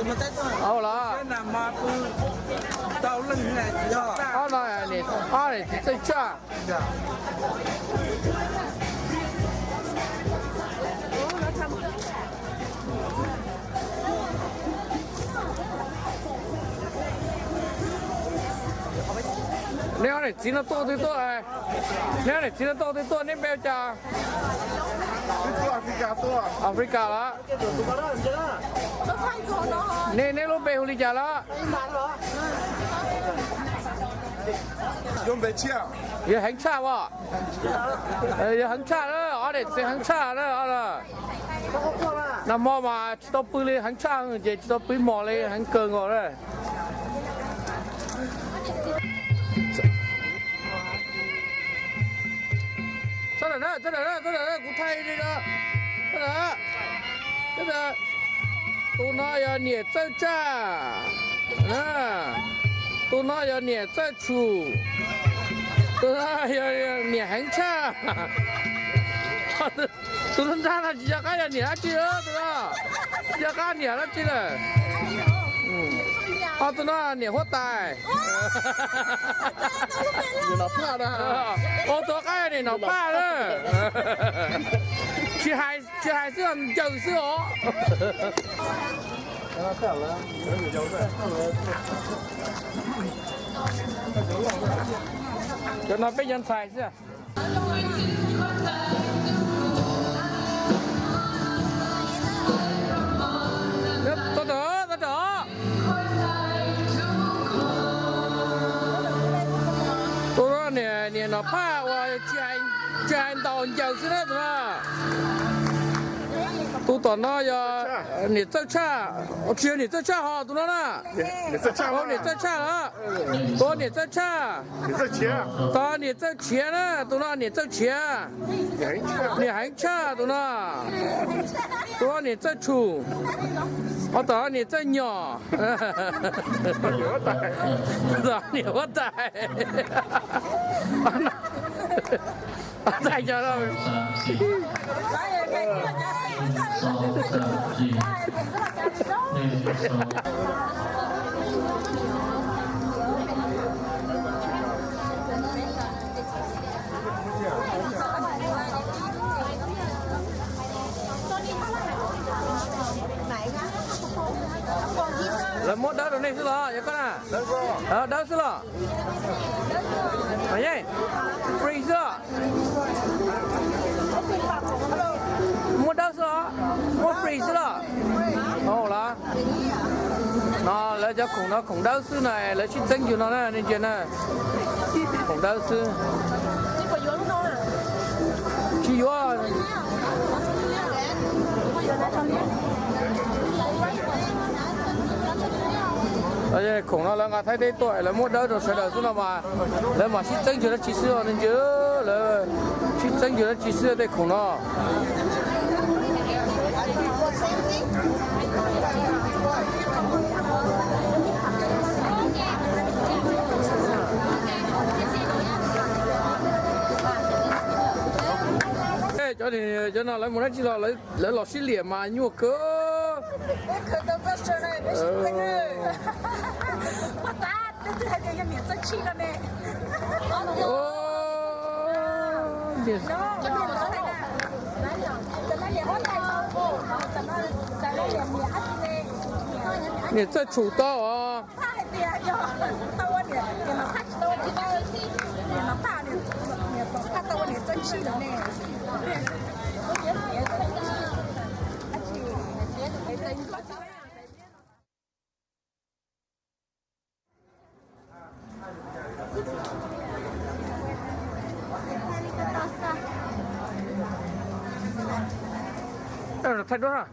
Au los. Ob no, ob niam txiv txawj tsaj. Neb ob niam txiv no tuaj twg tuaj? Neb ob niam txiv no tuaj twg tuaj, neb npe ua cas? Africa los? Neb, neb lub npe hu li cas los? Yog heev tshaj as. Yog heev tshaj na, ob niam txiv heev tshaj na. Nag hmo mas tsis tau pw li, heev tshaj ces tsis tau pw mos li, heev kawg nkaus na. Txhob ntawm na, txhob ntawm na, txhob ntawm na, kuv thaij li no. Txhob ntawm. Tus no yog niam txawj tsaj. Tus no yog niam txawj tshum. Tus no yog niam heev tshaj. Tus nrab no tsis nco qab yog niam dab tsi, tus no tsis nco qab niam dab tsi lawm. Ho tus no niam huab tais. Ua tus qab niam nom phaj na. Tsis hais, tsis hais xwb, ncaws xwb os. Cov no peb cov ntxhais xwb. Tau tau tau tau. Tus no niam nom phaj uas tsis hais ntaus ncaws xwb na tus no. Tus tom no yog niam txawj tshaj, tsis yog niam txawj tshaj ho tus no na. Niam txawj tshaj los? Tus niam txawj tshaj. Tus niam txawj tshiav na, tus no niam txawj tshiav. Niam heev tshaj tus no. Tus no niam txawj tshum. Ho tom niam txawj nyom. Tom niam huab tais. Tais cov no. Lawv muab dawb rau nej xwb los yog koj na? Dawb xwb los? Free xwb los? Muab dawb xwb los? Muab free xwb los? Los, no lawv cov khoom no khoom dawb xwb na, lawv sib txeeb yus no na nej ntsia na. Khoom dawb xwb. Tsis yuav. Khoom no lawv nqa Thaib teb tuaj lawv muab dawb rau sawv daws xwb no mas, lawv mas sib txeeb yus dab tsi xwb nej ntsia, lawv sib txeeb yus dab tsi xwb tej khoom no. Cov, cov no lawv mus dab tsi los, lawv los sib liam mas nyuaj kawg. Niam txawj tshum tau os. Thaij duab.